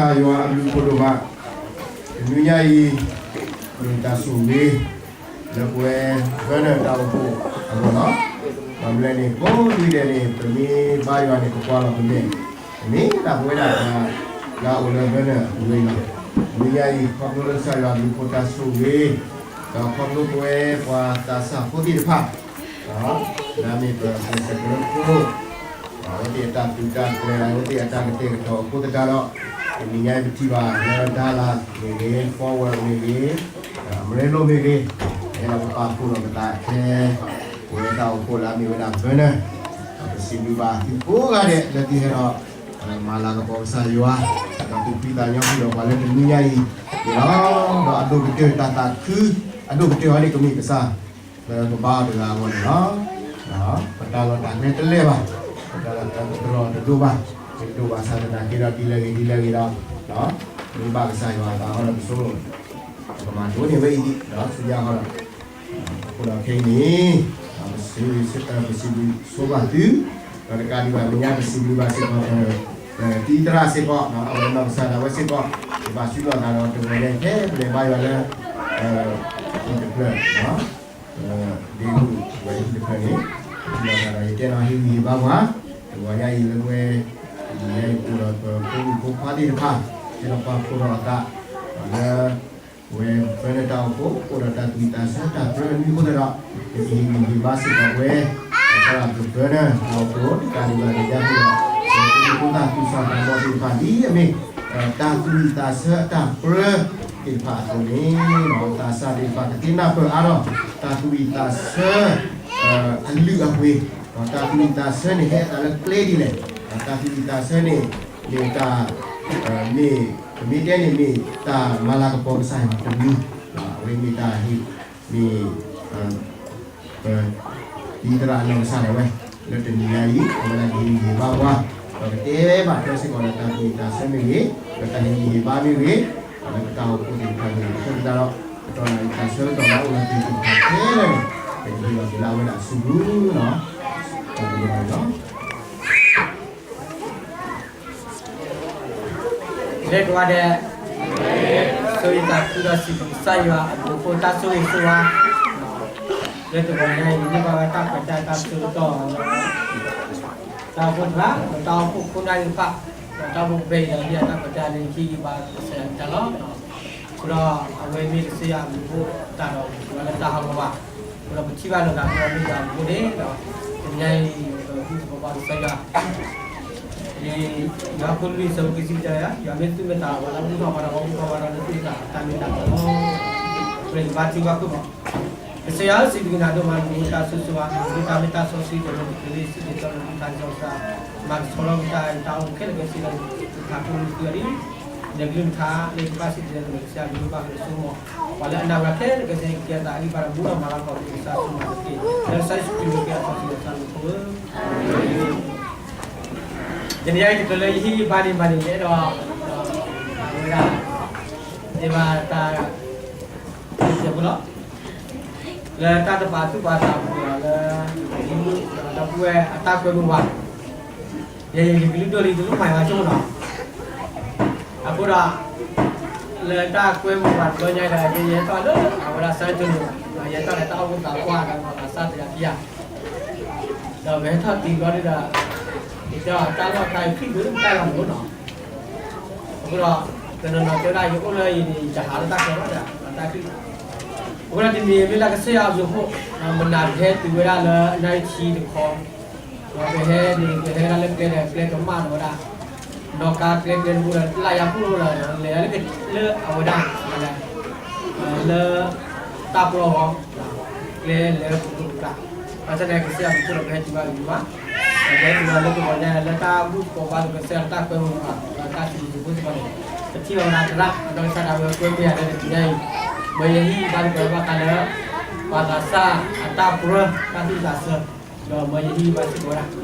ကစၢ်ယွၤအဘျုးအဖှိၣ်ဒိၣ်မး, တနွံညါအံၤ မ့ၢ်တၢ်ဆိၣ်ဂ့ၤ လၢပဝဲ burner တၢ်အိၣ်ဖှိၣ်အဂီၢ်လီၤ. ဘၣ်မနုၤလဲၣ်န့ၣ် ကိးနွံဒဲးန့ၣ် ပမ့ၢ်ဘါယွၤန့ၣ် ပကွၢ်လီၤပမဲာ်, မ့ၢ်ဒၣ်ပဝဲဒၣ် လၢအအိၣ်လၢ burner အဝဲအံၤလီၤ. တနွံညါအံၤ ခီဖျိလၢကစၢ်ယွၤအဘျုးအဖှိၣ်တၢ်ဆိၣ်ဂ့ၤ, ဒီးခီဖျိပဝဲပှၤသးစၢ်ဖိသ့ၣ်တဖၣ် လၢအမ့ၢ်ပ ပစၢၤကရၢဖိ အဝဲသ့ၣ်အတၢ်သူၣ်တၢ်ကျဲၤ အဝဲသ့ၣ်အတၢ်ကတဲာ်ကတီၤအဃိသတးဒီး တနံၤညါအံၤပထံၣ်ဘၣ်လၢ Dallas မ့ၢ်ဂ့ၤ, Fort Worth မ့ၢ်ဂ့ၤ, Amarillo မ့ၢ်ဂ့ၤ, ဟဲလီၤပပာ်ဖှိၣ်လီၤပသးထဲ ပဝဲတၢ်အိၣ်ဖှိၣ်လၢအမ့ၢ်ဝဲဒၣ် burner ဒီးပစံးဘျုးဘၣ်သုကိးဂၤဒဲးလၢသုဟဲဒီး မၤလၤကပီၤကစၢ်ယွၤ, ဒီးသူၣ်ဖှံသးညီဃုာ်ဒီးပှၤလၢတနွံညါအံၤန့ၣ်လီၤ. ဒီးအဒိၣ်ကတၢၢ်တၢ်သးခု, အဒိၣ်ကတၢၢ်အီၤန့ၣ်ကမ့ၢ်ကစၢ် လၢပဘါအီၤတဂၤအဂီၢ်န့ၣ်လီၤ. ပတၢ်လီၢ်တၢ်ကျဲတလဲၤဘၣ်, ပတၢ်လီၢ်တၢ်ကျဲတဒိၣ်ဘၣ်, တဒိၣ်ဘၣ်ဆၣ်သနာ်က့ဒီး ဒ်လဲၣ်ဂ့ၤဒ်လဲၣ်ဂ့ၤဒီး မ့ၢ်ဘၣ်ကစၢ်ယွၤအသးဃီဒီးပဆိ ပကမၤဒိးန့ၢ်ဝဲအံၤဒံး ဒီးဆူညါဃီဒီး အဃိဒီးခဲအံၤန့ၣ် ပစံးဘျုးဆိဘၣ်သု, ဒီးတကးဒံးဘၣ် မဲာ်ညါပစံးဘျုးဘၣ်စ့ၢ်ကီး တံၤသရၣ်စ့ၢ်ကီး အဝဲနီၢ်ကစၢ်ဒၣ်ဝဲစ့ၢ်ကီး ပဘၣ်ဆူလီၤသးဒီးတဂီၤညါအံၤ ဖဲပလဲၤဘါယွၤလၢ ဟံၣ်တဖျၢၣ် ဒ့မုၣ်ဝဲဟံၣ်တဖျၢၣ်န့ၣ် လီၤသးဒီးယတဲနီၤဟ့ၣ်ဂံၢ်ဟ့ၣ်ဘါပှၤ တဂီၤညါအံၤလၢပဝဲ ယဲအံၤအိၣ်ဒီးပဖိမုၣ်ဖိခွါသ့ၣ်တဖၣ် ဟဲလီၤပာ်ဖှိၣ်ထီၣ်အသး လၢ ပဝဲ burner တၢ်အိၣ်ဖှိၣ် အိၣ်ဒီးတၢ်သူၣ်ဝံၣ်သးဆၢတၢ်ပြၢနွံအဃိသတးဒီး ပကဟ့ၣ်ဂံၢ်ဟ့ၣ်ဘါစ့ၢ်ကီးပဝဲ ပသရၣ် burner တၢ်အိၣ်ဖှိၣ် တကးဒံးဘၣ်န့ၣ် ယၤဟ့ၣ်လီၤ ပဖိမုၣ်ဖိခွါသူၣ်စၢ်သးဘီၣ်သ့ၣ်တဖၣ်ဒ်အမ့ၢ် တၢ်သူၣ်ဝံၣ်သးဆၢတၢ်ပြၢသ့ၣ်တဖၣ်အသိးန့ၣ် သးစၢ်သ့ၣ်တဖၣ်ကသ့နၢ်ပၢၢ်အါထီၣ် တၢ်သူၣ်ဝံၣ်သးဆၢ အလုၢ်အပှ့ၤ, တၢ်သူၣ်ဝံၣ်သးဆၢန့ၣ် ဟဲအသးလၢကျဲဒ်လဲၣ်, တၢ်သူၣ်ဝံၣ်သးဆၢန့ၣ် မ့ၢ်တၢ် မ့ၢ် ပမ့ၢ်တဲန့ၣ်မ့ၢ်တၢ်မၤလၤကပီၤကစၢ်ယွၤတမံၤ, အဝဲမ့ၢ်တၢ်ဟ့ၣ် မ့ၢ် ပ တံၤသရၣ်အနီၢ်ကစၢ်ဒၣ်ဝဲ လၢတနံၤညါအံၤ အဝဲဒၣ်ကဟ့ၣ်ဂံၢ်ဟ့ၣ်ဘါပှၤ, ဒီးကတဲဘၣ်ထွဲစ့ၢ်ကီးဒီးတၢ်သူၣ်ဝံၣ်သးဆၢမ့ၢ်ဂ့ၤ, ဒီးတၢ်ဟ့ၣ်ဂံၢ်ဟ့ၣ်ဘါမ့ၢ်ဂ့ၤ, လၢပတၢ်အိၣ်ဖှိၣ်သ့ၣ်တဖၣ်န့ၣ် အဃိသတးဒီး ပတီၢ်နၢ်အံၤတၢ်ဆၢကတီၢ်လၢအအိၣ်လီၤတံၢ်သ့ၣ်တဖၣ်ခဲလၢာ်န့ၣ် ပကဟ့ၣ်လီၤက့ၤလၢအဝဲဒၣ်အစုပူၤလီၤ. တၢ်ဘျုးဘၣ်န့ၣ်လီၤ. ကဲ ကိးဂၤဒဲး ဆိၣ်ဂ့ၤသးခုဒီးစံးဘျုးကစၢ်ယွၤအဘျုးအဖှိၣ်တၢ်ဆိၣ်ဂ့ၤဆိၣ်ဝါ လၢတဂီၤညါအံၤ န့ၢ်ဘၣ်ဝဲတၢ်ခွဲးတၢ်ယာ်တၢ်ဆၢကတီၢ်လၢ တၢ်အိၣ်ဖှိၣ်တဂၤ ဒီးတၢ်အိၣ်ဖှိၣ်ခိၣ်နၢ်သ့ၣ်တဖၣ် ဒီးတၢ်အိၣ်ဖှိၣ်ဖဲအံၤဒီး ဟ့ၣ်အတၢ်ခွဲးတၢ်ယာ်န့ၣ် ဟ့ၣ်ဂံၢ်ဘါကစၢ်ယွၤတၢ်လီၤ. အဃိဒီးအဝဲမ့ၢ်ကစၢ်ယွၤအဘျုးအဖှိၣ်တၢ်ဒီး ပှၤလၢတၢ်ဟးဂီၤဘၣ် အဃိဒီးပထံၣ်ဘၣ်လိာ်သးဒီးမ့ၢ်ယွၤအဘျုးအဖှိၣ်န့ၣ်ဒီး တနံၤညါအံၤ ပကဃုသကိးဘၣ်ကစၢ်ယွၤ ယိၤဟၣ်ခိၣ်လွံၢ်ဆၢဖိခံဆံတၢ ယွၤမ့ၢ်သူၣ်မ့ၢ်သးလီၤ ပှၤလၢအဘူၣ်ထီၣ်ဘါထီၣ် ပှၤဘူၣ်ထီၣ်ဘါထီၣ်လၢသူၣ်လၢသးအတၢ်မ့ၢ်တၢ်တီလီၤ. ပကဘါထုကဖၣ် ကစၢ်ယွၤဧၢ စံးဘျုးကနၤဒိၣ်မး နမ့ၢ်တၢ်ဆိၣ်ဂ့ၤဆိၣ်ဝါ နမ့ၢ်တၢ်မ့ၢ်တၢ်စီဆှံ တမ့ၢ်တကလုာ်စံးက့ၤကီး နမ့ၢ်တၢ်ကစီၣ်ကစၢ် မၤကဆှီလီၤကစၢ် တၢ်အိၣ်ခဲလၢာ်ခဲဆ့လၢ တခါဖိမုၣ်သုအလံ နကလုၢ်ကထါ လၢယကဘၣ်စံးတၢ်လၢကစၢ်ယွၤ မ့ၢ်ဘၣ်ကလၢဆိကမိၣ် ပှၤလၢအနာ်ဝဲခဲလၢာ်ခဲဆ့ ကကဲအသးအဂံၢ်ဘါဒီး ဘူၣ်ထီၣ်မၤလီၤကပီၤကစၢ်ဆိၣ်မၤတက့ၢ် လၢကစၢ်ယ့ၣ်ၡူးခရံာ်အမံၤ ကစၢ်ဆိၣ်မၤတက့ၢ်. တနံၤညါအံၤ တချုးလၢယဟ့ၣ်ဂံၢ်ဘါန့ၣ်ဘၣ်န့ၣ် ယအဲၣ်ဒိး ဝဲဒၣ် ယဘၣ်တၢ် စံးဖိလီၤ လၢတၢ်တပာ်သူၣ်ပာ်သးအပူၤဒီး လၢ ဒီပုၢ်ဝဲၢ်အတၢ်ကွဲမုာ်ပှၤ ယဲယကလုၢ်ဒိၣ်လံ တလိၣ်မၤယွၤဆိကမိၣ်နီၤ အဃိဒီး လၢတၢ်ကွဲမုာ်ပှၤတဘျီညါဒီး ယဲယဟဲထီၣ်လၢအဝဲဒၣ် စဲၣ်တလိၤ ဒီးယဟဲထီၣ်ဒီးတၢ်အိၣ်ဖှိၣ်သးပှၢ်ဒီး ပှၤသးစၢ်တဂၤခံဂၤ ဒီးပဟဲထီၣ်တံၤဘျီဒုဒီး ယတဲအီၤတၢ်လီၢ်တခါအံၤ ဖံၣ်ဘၢတၢ်လီၢ်မ့ၢ်နီၤ အဃိဒီး တနီၤနီၤတဲဝဲဒၣ် ယအိၣ်လၢအံၤန့ၣ် ယတဟးလၢတၢ်ကျဲဘၣ်ဒီး တၢ်ချံ အဃိဒီးတမံၤမ့ၢ်လၢကစၢ်ယွၤအဘျုးအဖှိၣ် မနၤပဟဲတုၤဝဲဒၣ်လၢအနၣ်ရံၣ်ဆံတခီ ဒီးပဟဲန့ၣ် ပဟဲဒၣ်လၢကျဲဒီး ကျဲကမၣ်ဒီးဝဲဒၣ် နီၣ်ကါကျဲကျဲတဘိဒီး လၢယၤဖှိၣ်လီၤဒီး လဲၤဒၣ်လၢအဝဲဒၣ် လၢ တၢ်ပျီအဂီၢ် ကျဲလၢပူၤကျါ ဘၣ်ဆၣ်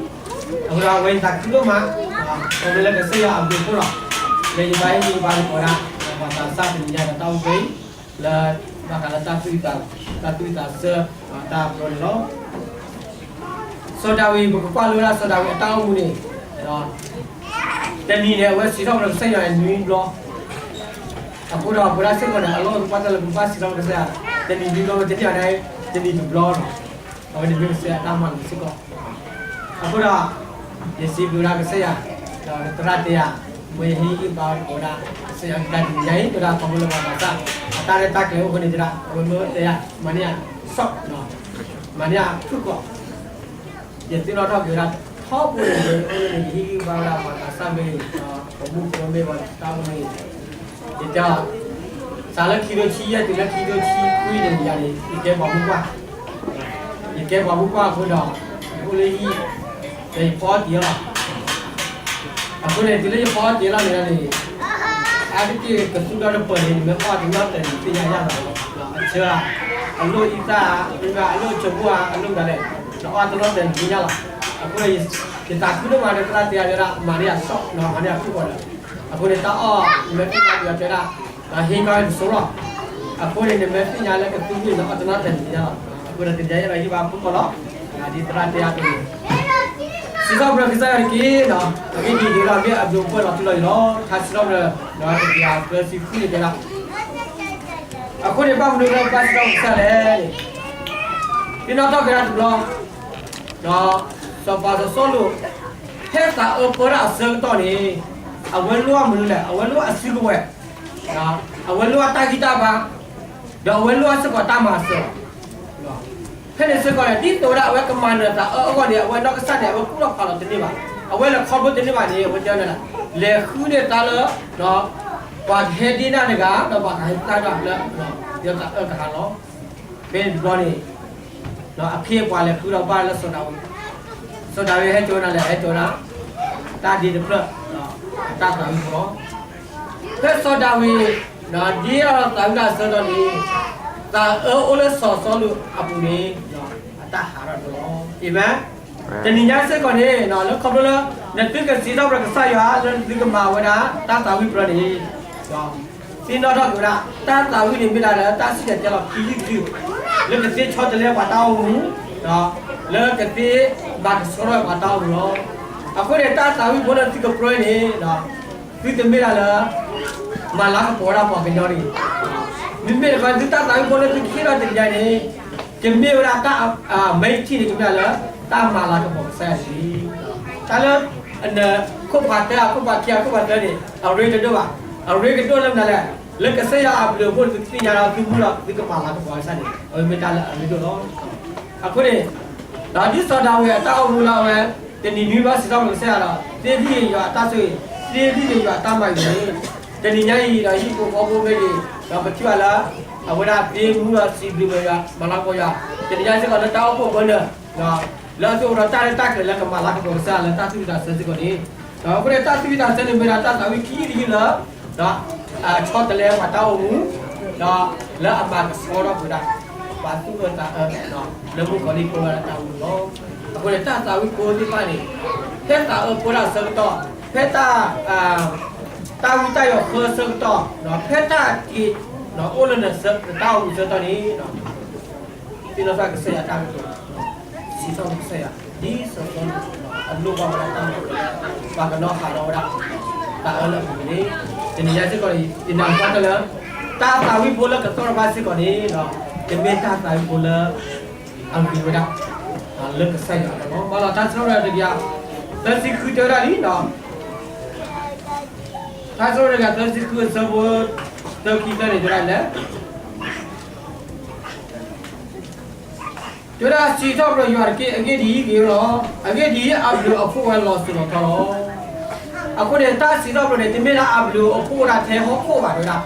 သနာ်က့ ကစၢ်ယွၤအဘျုးအဖှိၣ်ဒီး ပဟဲတုၤဘၣ်လၢယွၤ ပဟဲတုၤဘၣ်လၢပဂီၢ်ညါ လၢတၢ်ဘူၣ်သကိးဘါသကိးကစၢ်ယွၤ တၢ်ကွဲမုာ်ဘၣ် ဒီးတၢ်စံးဘျုးစံးဖှိၣ်စ့ၢ်ကီးန့ၣ် ပထံၣ်ဘၣ်ဝဲဒၣ်သရၣ် အနီၢ်ကစၢ်ဒၣ်ဝဲကွဲမုာ်ယၤလၢတနံၤညါအံၤ မ်ယဟ့ၣ်ဂံၢ်ဘါသကိးဘၣ်ဃးလၢ ပှၤသးစၢ်အတၢ်ပြၢ တၢ်သူၣ်ဝံၣ်သးဆၢ ဒီးမ်ယဟ့ၣ်ဂံၢ်ဘါစ့ၢ်ကီးဝဲဒၣ် အဃိဒီးအဝဲယသးခုဒိၣ်မး ခီဖျိလၢကစၢ်ယွၤအဘျုးအဖှိၣ်လီၤ လၢယဘၣ်ဟ့ၣ်ဂံၢ်ဘါသကိးဝဲဒၣ် ပှၤသးစၢ်တနံၤညါဒီးတၢ်အိၣ်ဖှိၣ်အံၤ လၢ ဘၣ်ဃးလၢတၢ်သူၣ်ဝံၣ် တၢ်သူၣ်ဝံၣ်သးဆၢ တၢ်ပြၢန့ၣ်လီၤ. စီၤဒၤဝံး ပကကွၢ်လိဝဲဒၣ်စီၤဒၤဝံးအတၢ်အိၣ်မူန့ၣ် ဒီး တနံၤန့ၣ် အဝဲစံးထီၣ်ပတြၢၤကစၢ်ယွၤနွံဘျီ, အဃိဒီးပဝဲဒၣ်စ့ၢ်ကီးန့ၣ် အလီၢ်အိၣ်သပှၢ်တၢၢ်လၢပဘၣ်စံးထီၣ်ပတြၢၤကစၢ်ယွၤ တနံၤနွံဘျီ ဝဲတနံၤအံၤန့ၣ် တနံၤတဘျီလီၤ. အဝဲန့ၣ်မ့ၢ်ကစၢ်ယွၤတၢ်မၤလိာ်စ့ၢ်ကီး, အဃိဒီး ယစံးဘျုးဝဲဒၣ်ကစၢ်ယွၤ ဒီးသရၣ်တဲယၤ မ့ၢ်ယဟ့ၣ်ဂံၢ်ဘါဝဲဒၣ် ကစၢ်ယွၤကတၢၢ်တနံၤညါအံၤ ဝဲဒၣ်ခီဖျိလၢပှၤသးစၢ် အတၢ်ရဲၣ်တၢ်ကျဲၤအိၣ်အဃိန့ၣ်တဒၣ် အဝဲမ့ၢ်တဲယၤ မၤန့ၢ်ယၤ စီၣ် မၤန့ၢ်ယၤဖုၣ်ကိာ် ယသ့ၣ်နီၣ်ထီၣ်က့ၤဝဲဒၣ် ထီဘိန့ၣ် ယဟ့ၣ်ဂံၢ်ဘါဝဲဒၣ်ပှၤသးစၢ်မ့ၢ်ဂ့ၤ ပှၤမုၣ်ဖိမ့ၢ်ဂ့ၤ ပှၤသးစၢ်မ့ၢ်ဂ့ၤ ယတဲ စးလၢခံထိဆံယဲၢ်တုၤလၢခံထိဆံခွံန့ၣ် ယၤန့ၣ် ယကဲပှၤမုၣ်ပှၢ်, ယကဲပှၤမုၣ်ပှၢ်အဃိဒီး ယအိၣ်လၢဟံၣ် ဒီးယဖီအီၣ်တ့ၢ်လီၤ. အဃိန့ၣ် တုၤလၢယဖီအီၣ်တ့ၢ်လီၤန့ၣ်န့ၣ် အါတက့ၢ်ကသူဒီတပၢၢ်န့ၣ် နမ့ၢ်အီၣ်တနီၣ်တၢၤန့ၣ် သ့ၣ်ညါယါလီၤ. အဆၢဧါ, အလိၣ်အံသၣ်ဧါ, အလိၣ်အဆိကမိၣ်ဧါ, အလိၣ်ဒ်လဲၣ်, နအီၣ်တနီၣ်တၢၤန့ၣ်သ့ၣ်ညါလီၤ. အဃိန့ၣ် ယသးခုဒိၣ်မးဒီးသရၣ်တဲယၤဝဲဒၣ် မၤန့ၢ်ယၤစီၣ် မၤန့ၢ်ယၤဖုၣ်ကိာ်ဒီး အဃိန့ၣ် တၢ်အီၣ် နမ့ၢ်သ့ၣ်ညါပယီၤတဲဒၣ် ဟ့ကီတစိလီၤ. အဃိန့ၣ် နမ့ၢ်သ့ၣ်ညါလၢကသူဝံၤ နအီၣ်တနီၣ်တၢၤန့ၣ်သ့ၣ်ညါလီၤ. အဃိန့ၣ် တနံၤညါအံၤဒီးဟ့ၣ်ဘါဖုၣ်ကိာ်လီၤ. ဒ်သရၣ်တဲအသိးန့ၣ် စံးထီၣ်ပတြၢၤကစၢ်ယွၤတက့ၢ်. အဂ့ၢ်ဒ်အံၤဒီး မ့ၢ်အဘျုးအဖှိၣ်လီၤထူလီၤယိာ်လီၤ. ထါစံးထီၣ်ပတြၢၤ တကယၤသၢဆံဃုန့ၣ်တဲဒၣ် အဃိန့ၣ် ဘၣ်မနုၤလၢပဘၣ်စံးထီၣ်ပတြၢၤကစၢ်ယွၤလဲၣ်န့ၣ် သ့ၣ်နီၣ်ထီၣ်က့ၤဒၣ်တဘျီ စီၤပၤစီၤစီလူး ဖဲသးအၢပၢတၢ်အဆၢကတီၢ်န့ၣ် အဝဲလိၣ်ဘၣ်မနုၤလဲၣ်, အဝဲလိၣ်ဘၣ်အစုကဝဲၤ, အဝဲလိၣ်ဘၣ်တၢ်ဂံၢ်တၢ်ဘါ, ဒီးအဝဲလိၣ်ဘၣ်စ့ၢ်ကီးတၢ်မၤစၢၤလီၤ. ဖဲန့ၣ်စ့ၢ်ကီးန့ၣ် ဒ်သိးဝဲဒၣ်အဝဲကမၤနၢၤသးအၢအဂီၢ်န့ၣ် အဝဲနီၢ်ကစၢ်န့ၣ် အဝဲကူၣ်ထီၣ်ဖးလီၤတန့ၢ်ဘၣ်, အဝဲလဲၤခီဖျိတန့ၢ်ဘၣ်န့ၣ် အဝဲတဲဝဲဒၣ် လဲၤဃုန့ၢ်သါလၢ ပှၤကဟဲဒ့နၢ်တဂၤ ဒီးပှၤကဟဲသၣ်ဒၣ်လၢ ယသးအၢကဟးလီၤ. ဖဲန့ၣ်တဘျီန့ၣ် အခ့အပှၤလဲၤဃုဒီးဘၣ်လၢစီၤဒၤဝံး, စီၤဒၤဝံးဟဲစိာ်နၤလဲၣ် ဟဲစိာ်နၤ တၢ်ဒ့တဖျၢၣ် အတၢ်သးဝံၣ်ဖိလီၤ. ဖဲစီၤဒၤဝံး ဒ်အသးဝံၣ်တၢ်အဆၢကတီၢ်န့ၣ် သးအၢအိၣ်လၢစီၤစီလူးအပူၤန့ၣ် အတၢ်ဟးထီၣ်တဘျီလီၤ. အၤမ့ၣ်. တနံၤညါစ့ၢ်ကီးန့ၣ် လၢခီဖျိလၢ နသုကစံးထီၣ်ပတြၢၤကစၢ်ယွၤ လၢနသုကမၤဝဲဒၣ် တၢ်သးဝံၣ်ပတြၢၤန့ၣ် သ့ၣ်နီၣ်ထီၣ်က့ၤဝဲဒၣ် တၢ်သးဝံၣ်န့ၣ်မ့ၢ်ဒၣ်လၢတၢ်စံၣ်တဲၤတဲလီၤခံယုၢ်တယုၢ် လၢကသ့ဆီတလဲပှၤတၢ်အိၣ်မူ လၢကသ့ဘၣ်ကဆှီထီၣ်ပှၤတၢ်အိၣ်မူလီၤ. အဃိန့ၣ် တၢ်သးဝံၣ်ဖိလၢသုကပတြၢၤန့ၣ် သုတမ့ၢ်ဒၣ်လၢ မၤလၤကပီၤဝဲဒၣ်ပှၤကညီတဂ့ၤ. မ့မ့ၢ်တခီ သုတၢ်သးဝံၣ်ဖိလၢသုကဟ့ၣ်ထီၣ်တနံၤညါန့ၣ် ကမ့ၢ်ဝဲဒၣ်တၢ် မ့ၢ်ထံၣ်န့ၣ် ကမ့ၢ်ဒၣ်လၢ တၢ်မၤလၤကပီၤကစၢ်ယွၤတဂ့ၤ. တၢ်လၢ ခိၣ်ဖးတၢ အခိၣ်ဖးခံ အခိၣ်ဖးသၢန့ၣ် အရ့တဒိၣ်ဘၣ်. အရ့ကဒိၣ်လၢမနုၤလဲၣ်, လၢကစၢ်ယွၤအဘျုးအဖှိၣ်န့ၣ် သုသ့ၣ်ညါဒီးသုမူဒီးသုကမၤလၤကပီၤကစၢ်န့ၣ် အဝဲမ့ၢ်တၢ်လၢအရ့ဒိၣ်လီၤ. အဃိန့ၣ် ဒီးဒ်စီၤဒၤဝံးအတၢ်အိၣ်မူလၢအဝဲ တနံၤနွံဘျီစံးထီၣ်ပတြၢၤကစၢ်ယွၤဒီး သ့ၣ်ဒံၣ်ယွၤအတၢ်ဆိၣ်ဂ့ၤ သ့ၣ်ဒံၣ်ယွၤအတၢ်မၤဂ့ၤန့ၣ် တနံၤညါအံၤဒီးဟံၣ်ဖိဃီဖိမ့ၢ်ဂ့ၤ ဒီးပထံၣ်ဘၣ်လၢ အဝဲဒၣ်သ့မူဒီးစံးဘျုးမၤယွၤ မၤလၤကပီၤယွၤ တနံၤညါစ့ၢ်ကီးလၢတၢ်အိၣ်ဖှိၣ်အဃိန့ၣ် လၢအသုအိၣ်ဒီးတၢ်ရဲၣ်တၢ်ကျဲၤလၢကမၤလၤကပီၤကစၢ်ယွၤလၢတၢ်သူၣ်ဝံၣ်သးဆၢစ့ၢ်ကီးန့ၣ် ဒီးအဃိန့ၣ် တၢ်သူၣ်ဝံၣ်သးဆၢန့ၣ်မ့ၢ်ဒၣ်တၢ်သးဝံၣ်ခံယုၢ်တယုၢ်လၢ ဒီး ဆီတလဲပှၤတၢ်အိၣ်မူ ဒီးလၢအမၤကဆှီထီၣ်ကွံာ်ဒၣ် ပှၤသူၣ်အၢသးအၢ လၢမုၣ်ကီၤလံၢ်ဖိဝဲဒၣ်တၢ်အိၣ်မူလီၤ. အဃိန့ၣ် တၢ်သးဝံၣ်ဖိသ့ၣ်တဖၣ်န့ၣ် ဖဲသးအၢဖိတၢ်ဆၢကတီၢ် ဖဲတၢ် တၢ်ဝံတၢ်ယိးဃၢဆၢကတီၢ် ဖဲတၢ်က့ၤ အိၣ်လၢနတၢ်အိၣ်မူဆၢကတီၢ်န့ၣ် သ့ၣ်နီၣ်ထီၣ်ကစၢ်ယွၤတၢ်ကတိၤ စံးထီၣ်ပတြၢၤကစၢ်ယွၤ ဒ်စီၤစီလူး အလိၣ်ဘၣ်ဝဲဒၣ်တၢ်မၤ ပှၤကနီၤဟးထီၣ်ဝဲဒၣ် တၢ်အၢလၢအပူၤန့ၣ် တနံၤညါစ့ၢ်ကီး ယနာ်သပှၢ်တၢၢ်လၢ တၢ်သးဝံၣ်ဖိလၢကသီၣ်ထီၣ်ဘၣ်စ့ၢ်ကီးန့ၣ် တမ့ၢ်တၢ်သးဝံၣ်ဖိလၢ အဂ့ၤဝဲဒၣ် လၢကစၢ်ယွၤအဂီၢ်လီၤ. ဘၣ်လီၤ ထါစံးထီၣ်ပတြၢၤတကယၤ သၢဆံဃုတဲဝဲဒၣ်လံ ထါစံးထီၣ်ပတြၢၤတကယၤ သၢဆံဃုအဆၢဖိ သၢခံသၢန့ၣ် တဲဝဲဒၣ်လဲၣ် တဲဝဲဒၣ် စံးထီၣ်ပတြၢၤယွၤတက့ၢ်. အဂ့ၢ်ဒ်အံၤဂ့ၤလီၤ. အဂ့ၢ်ဒ်အံၤ အဘျုးအဖှိၣ်ဝဲလီၤစိၤလီၤထီလီၤ. အဃိန့ၣ် တၢ်စံးထီၣ်ပတြၢၤန့ၣ် တမ့ၢ်လၢအဘျုးအဖှိၣ်ဝဲဒၣ်ထဲဟီၣ်ခိၣ်ဘၣ် တဲဝဲဒၣ်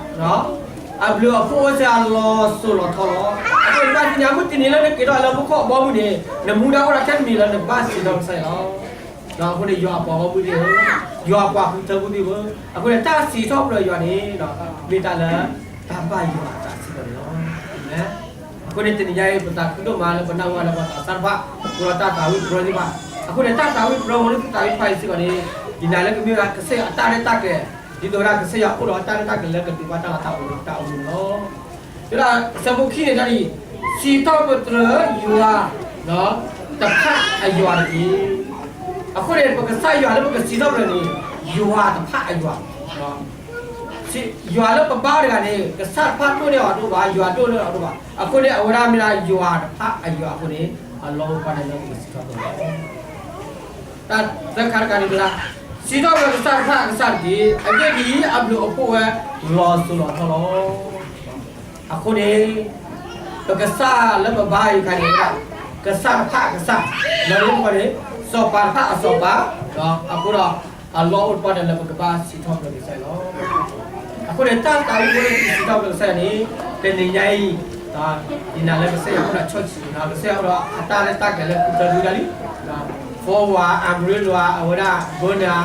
အဘျုးအဖှိၣ်အိၣ်စ့ၢ်ကီးလီၤစိၤလီၤထီလီၤ. အဃိန့ၣ် ဘၣ်သ့ၣ်ညါမုၢ်တနံၤလၢနက့ၤထီၣ်လၢမူခိၣ်အဘီအမုၢ်န့ၣ် နမူဒါအိၣ်ဒၣ်ထဲတမံၤလၢနဘၣ်စံးထီၣ်ကစၢ်ယွၤလီၤ. အဃိန့ၣ် ယွၤအပှၤဂီၢ်မုၢ်သ့ၣ်ဧၢ, ယွၤအပှၤဃုထၢမုၢ်သ့ၣ်ဧၢ, အဃိန့ၣ် တၢ်စံးထီၣ်ပတြၢၤယွၤန့ၣ် မ့ၢ်တၢ်လၢ တၢ်ဘၣ်ယွၤအသးစ့ၢ်ကီးန့ၣ်လီၤ. အဃိန့ၣ် တနံၤညါအံၤ ပသးခုဒိၣ်မးလၢပနၢ်ဟူဘၣ်လၢပှၤသးစၢ်တဖၣ် အိၣ်ဒီးတၢ်သးဝံၣ်ပတြၢၤသ့ၣ်တဖၣ်, အဃိန့ၣ် တၢ်သးဝံၣ်ပတြၢၤဝဲလၢသုသးဝံၣ်တဖၣ်အံၤစ့ၢ်ကီးန့ၣ် ယနာ်လၢကမ့ၢ်ဝဲဒၣ်ကစၢ်ယွၤအတၢ်ရဲၣ်တၢ်ကျဲၤ, ဒ်သိးဝဲဒၣ်ကစၢ်ယွၤအိၣ်ဒီးတၢ်ရဲၣ်တၢ်ကျဲၤလၢကဒုးဘၣ်တၢ်လၤတၢ်ပီၤလၢပတၢ်အိၣ်မူန့ၣ်လီၤ. တဲဒၣ် အဆၢဖိခံန့ၣ်ဒၣ်အံၤ, စံးထီၣ်ပတြၢၤယွၤ တဖၣ်အယွၤတက့ၢ်. အဃိန့ၣ် ပကစၢ်ယွၤလၢပကစံးထီၣ်ပတြၢၤန့ၣ် ယွၤတဖၣ်အယွၤ, ယွၤလၢပဘါအီၤတဂၤန့ၣ် ကစၢ်တဖၣ်ဒိၣ်န့ၢ်အီၤတအိၣ်ဘၣ်, ယွၤဒိၣ်န့ၢ်အီၤတအိၣ်ဘၣ်. အဃိန့ၣ် အဝဲဒၣ်မ့ၢ်ဒၣ်ယွၤတဖၣ်အယွၤအဃိန့ၣ် အလီၢ်အိၣ်တဖၣ်န့ၣ်လၢပကစံးထီၣ်ပတြၢၤလီၤ. တၢ်သၢခါတခါန့ၣ်မ့ၢ်ဒၣ် စံးထီၣ်ပတြၢၤကစၢ်တဖၣ်အကစၢ်တက့ၢ်. အဂ့ၢ်ဒ်အံၤ, အဘျုးအဖှိၣ်ဝဲလီၤစိၤလီၤထီလီၤ. အဃိန့ၣ် ပကစၢ်လၢပဘါအံၤတခါန့ၣ် ကစၢ်တဖၣ်အကစၢ်, လၢပကီၢ်န့ၣ် စီၤပၤတဖၣ်အစီၤပၤ, အဃိဒီး အလီၢ်အိၣ်တဖၣ်န့ၣ်လၢပကဘၣ်စံးထီၣ်ပတြၢၤကစၢ်အံၤလီၤ. အဃိန့ၣ် တၢ်သးဝံၣ်ဖိလၢပစံးထီၣ်ပတြၢၤကစၢ်အံၤန့ၣ် တနံၤညါအံၤ ယနာ်လၢကစၢ်ယွၤအိၣ်ဒီးဆီၣ်ဆံး, ကစၢ်ယွၤအိၣ်ဒီးအတၢ်ရဲၣ်တၢ်ကျဲၤလၢခူသၢဒူဒၣ်လံ, ဖီဝါ အမရ့လိၤ အဝဲဒၣ် ဘၢနၤ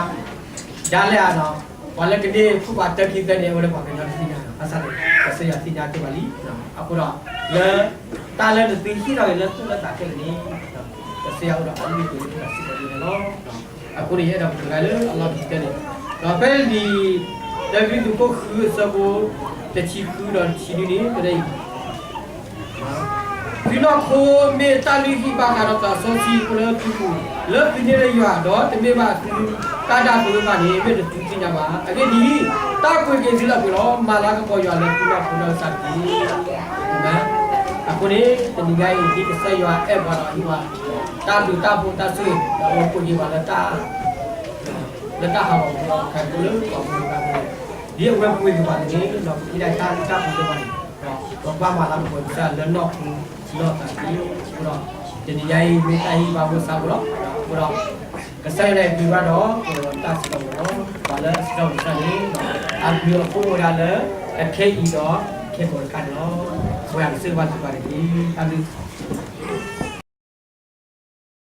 ဒၣ်လဲာ်ဧါ, ပှၤလၢကန့ၢ်ဖုၣ်ပှၤတၢခံသၢန့ၣ် အဝဲဒၣ်ပှၤကညီတသ့ၣ်ညါ, ဘၣ်ဆၣ်န့ၣ် ကစၢ်ယွၤသ့ၣ်ညါတ့ၢ်ပှၤလံ. အဃိဒီး လၢ တၢ်လၢနသုဟ့ၣ်ထီၣ်က့ၤလၢသူၣ်လၢသးခဲလၢာ်န့ၣ် ကစၢ်ယွၤအိၣ်ဒီးအလုၢ်အပှ့ၤလၢပစံးထီၣ်ပတြၢၤန့ၣ်လီၤ. အဃိန့ၣ် ယအဲၣ်ဒိးကတိၤတၢ်လၢအလီၢ်ခံကတၢၢ်န့ၣ်, ဒီးဖဲလံာ် တၢကရံၣ်သူး ခိၣ်ဃု အဆၢဖိ တဆံဃုဒီးတဆံနွံန့ၣ် တဲဒ်အံၤ, သုနီၢ်ခိမ့ၢ်တၢ်လုၢ်ဟံၣ်ဘၣ်ဃးဒီးသးစီဆှံအဃိလၢသုပူၤ, လၢသုန့ၢ်လၢယွၤ, ဒီးတမ့ၢ်ဘၣ်သုတၢ်ဒၣ်သုတဖၣ်န့ၣ် မ့ၢ်တသုသ့ၣ်ညါဘၣ်. အဂ့ၢ်ဒ်အံၤ, တၢ်ကွဲးက့ၤသုလၢအပှဲၤလီၤ. မၤလၤကပီၤယွၤလၢသုနီၢ်ခိနီၢ်ကစၢ်တက့ၢ်. အဃိန့ၣ် တနံၤညါအံၤ ဒ်ကစၢ်ယွၤအဲၣ်ပှၤဒီးဟ့ၣ်ပှၤ တၢ်ဘျုးတၢ်ဖှိၣ်တၢ်ဆိၣ်ဂ့ၤ ဒီးအဝဲကွဲးက့ၤပှၤလၢတၢ် လၢတၢ်ဟးဂီၤဖိလီၤ. ခဲကိလၢပှၤဖိသၣ်ဖိ ဒ်အဝဲကွဲးက့ၤပှၤန့ၣ် ဒီးပဟ့ၣ်ဒၣ်တၢ်ဘျုးတၢ်ဖှိၣ်လၢပှၤန့ၣ် ဒီးပကဘၣ်မၤလၤကပီၤကစၢ်လၢနီၢ်ခိနီၢ်သးတက့ၢ်. အဃိဒီး တနံၤညါအံၤ မ့ၢ်တၢ်ဟ့ၣ်ဂံၢ်ဟ့ၣ်ဘါဖိစးဖိလီၤ. အဃိဒီး ကစၢ်ယွၤန့ၣ် ပျံၤဘၣ်ဒီး တၢ်စံးထီၣ်ပတြၢၤလီၤ. ပှၤလၢအစံးထီၣ်ပတြၢၤကစၢ်န့ၣ် အဘျုးအဖှိၣ်အိၣ်ဝဲဒၣ်လၢ အခဲအံၤဒီး ခဲကိာ်တခါန့ၣ်လီၤ. ပှၤကစၢ်ဘၣ်စံးပှၤန့ၣ်တက့ၢ်. တၢ်ဘျုး